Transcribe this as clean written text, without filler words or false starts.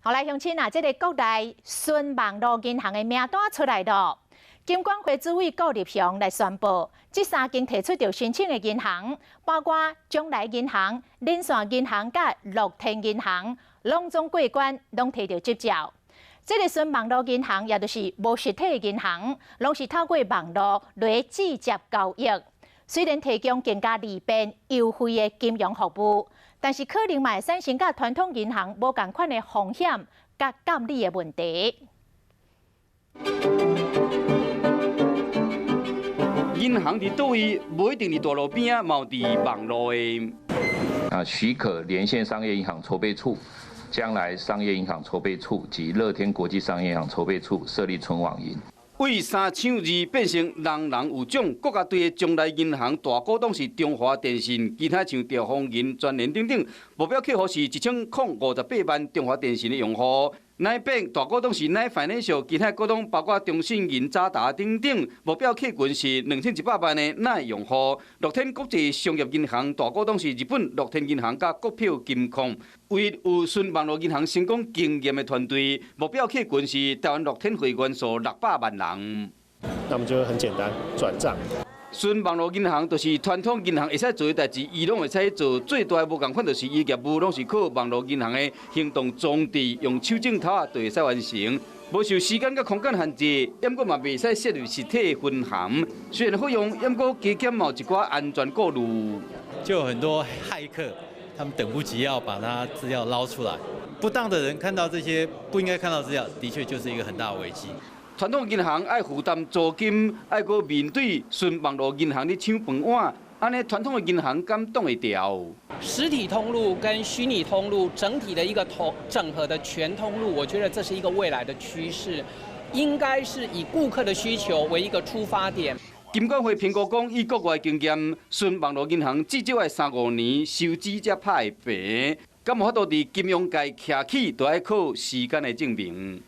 好來，鄉親啊，這個國內純網路銀行的名單出來囉。金管會主委顧立雄來宣布，這三間提出著申請的銀行，包括將來銀行、連線銀行佮樂天銀行，攏總過關，攏提著執照。這個純網路銀行，也就是無實體的銀行，攏是透過網路來直接交易。雖然提供更加利便、優惠的金融服務，但是可能嘛會產生佮傳統銀行無仝款的風險佮監理的問題。銀行佇佗位，無一定佇大路邊仔，嘛有佇網路的。啊，許可連線商業銀行籌備處、將來商業銀行籌備處及樂天國際商業銀行籌備處設立純網銀。為三搶二變成人人有獎，國家隊的將來銀行大股東是中華電信，其他像兆豐銀、全聯等等，目標客戶是1058萬中華電信的用戶。乃變大股東是乃 Financial，其他股東包括中信銀、渣打等等，目標客群是2100萬的乃用戶。樂天國際商業銀行大股東是日本樂天銀行佮國票金控，唯一有純網路銀行成功經驗的團隊，目標客群是台灣樂天會員數600萬人。那麼就很簡單，轉帳。純網路銀行就是傳統銀行會使做的代誌，伊攏會使做。最大的無仝款就是伊業務攏是靠網路銀行的行動裝置，用手指頭仔就會使完成，無受時間佮空間限制，毋過嘛袂使設立實體分行。雖然好用，毋過加減嘛有一寡安全顧慮。就有很多駭客，他們等不及要把他資料撈出來。不當的人看到這些不應該看到資料，的確就是一個很大的危機。傳統銀行愛負擔租金，愛閣面對純網路銀行咧搶飯碗，按呢傳統的銀行敢擋會牢？實體通路跟虛擬通路整體的一個通整合的全通路，我覺得這是一個未來的趨勢，應該是以顧客的需求為一個出發點。金管會評估講，以國外經驗，純網路銀行至少愛三五年收支才拍會平，敢有法度佇金融界徛起，都愛靠時間來證明。